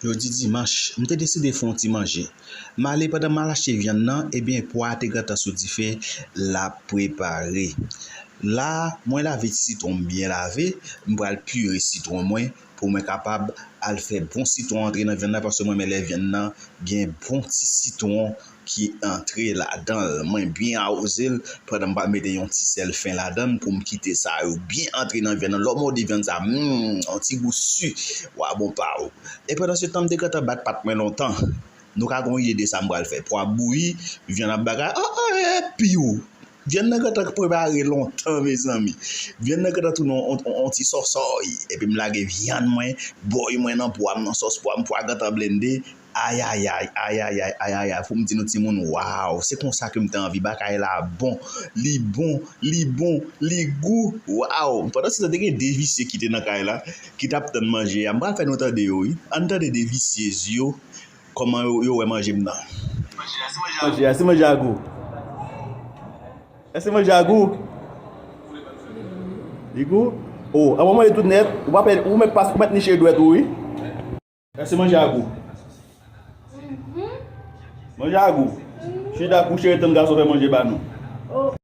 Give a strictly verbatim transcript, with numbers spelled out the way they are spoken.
Jodi dimanch, m te deside fè yon ti manje. M ale, pandan m al achte vyann nan, ebyen, pwa a te gentan sou dife, l ap prepare. La, mwen lave ti sitwon m byen lave, m pral pire sitwon mwen pou mwen kapab al fè bon sitwon antre nan vyann nan, paske mwen renmen lè vyann nan gen bon ti sitwon ki antre ladan l. Mwen byen awoze l pandan m pral mete yon ti sèl fen ladan l pou m kite sa yo byen antre nan vyann nan. Lè w mòde vyann sa, hmm, yon ti gou si, wa bon pa w. E pandan se tan, m te gentan bat pat mwen lontan. Nou ka gen yon ide de sa m pral fè. Pwa bouyi, vyann ap bagay, oh, oh, epi w. Vyann nan gentan prepare lontan, mezanmi. Vyann nan gentan tounen yon, yon, yon ti sòsòy. Epi m lage vyann mwen, bòy mwen nan pwa m, nan sòs pwa m, pwa gentan blende. Ayayay, ayayay, ayayay. Fò m di nou timoun, waw, se konsa ke m te anvi. Bagay la bon, li bon, li bon, li gou. Waw. Pandan se tan, te gen de visye ki te nan kay la, ki t ap tann manje a. M pral fè nou tande yo, wi. Ann tande de visye yo, kòman yo, yo wè manje m nan. Manje a, se manje a gou. Èske manje a gou? Li gou? O, an mwen manje tout nèt, ou pa pè, ou mèt pas, ou mèt niche dwèt ou, wi. Èske manje a gou? Manje a gou. Chita kouche, tann gason fè manje ba nou.